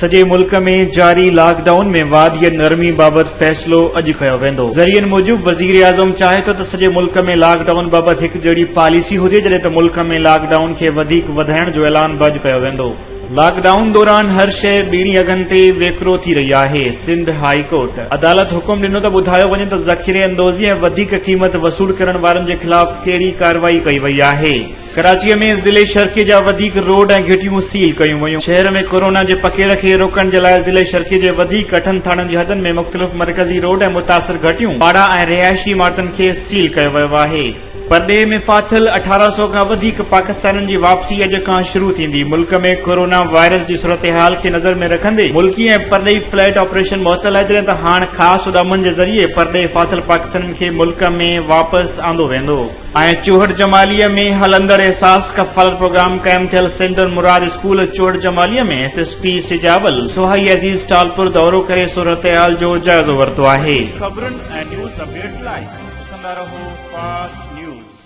سڄي ملڪ ۾ جاري lock down ۾ واڌ يا نرمي بابت فيصلو اڄ ڪيو ويندو. ذريعن موجب وزيراعظم چاهي ٿو ته سڄي ملڪ ۾ لاڪ ڊائون بابت هڪ جهڙي پاليسي هجي جڏهن ته ملڪ ۾ لاڪ ڊائون کي وڌيڪ وڌائڻ جو اعلان به اڄ ڪيو ويندو. لاڪ ڊائون دوران هر شيء ٻيڻي اگهن تي ويڪرو ٿي رهي آهي، سنڌ هاء ڪورٽ عدالت حڪم ڏنو ته ٻڌايو وڃي ته ذخيري اندوزي ۽ وڌيڪ قيمت وصول ڪرڻ وارن جي خلاف ڪهڙي ڪارروائي ڪئي وئي آهي. ڪراچيء ۾ ضلعي شرقي جا وڌيڪ روڊ ۽ گهٽيون سيل ڪيون ويون. شهر ۾ ڪورونا جي پکيڙ کي روڪڻ جي لاء ضلعي شرقي جي وڌيڪ اٺن ٿاڻن جي حدن ۾ مختلف مرڪزي روڊ ۽ متاثر گهٽيون، پاڙا ۽ رهائشي عمارتن کي سيل ڪيو ويو آهي. پرڏيهه ۾ ڦاٿل 18 سئو کان وڌيڪ پاڪستانين جي واپسي اڄ کان شروع ٿيندي. ملڪ ۾ ڪورونا وائرس جي صورتحال کي نظر ۾ رکندي ملڪي ۽ پرڏيهي فلائيٽ آپريشن معطل آهي جڏهن ته هاڻ خاص اڏامن جي ذريعي پرڏيهه ڦاٿل پاڪستانين کي ملڪ ۾ واپس آندو ويندو. ۽ چوهڙ جماليء ۾ هلندڙ احساس ڪفالت پروگرام قائم ٿيل سينٽر مراد school Chuhar جماليء ۾ S S P Sujawal Sohai Aziz Talpur دورو ڪري صورتحال جو جائزو ورتو آهي. خبرن ۽ نيوز اپڊيٽس لاء ڏسندا رهو فاسٽ نيوز.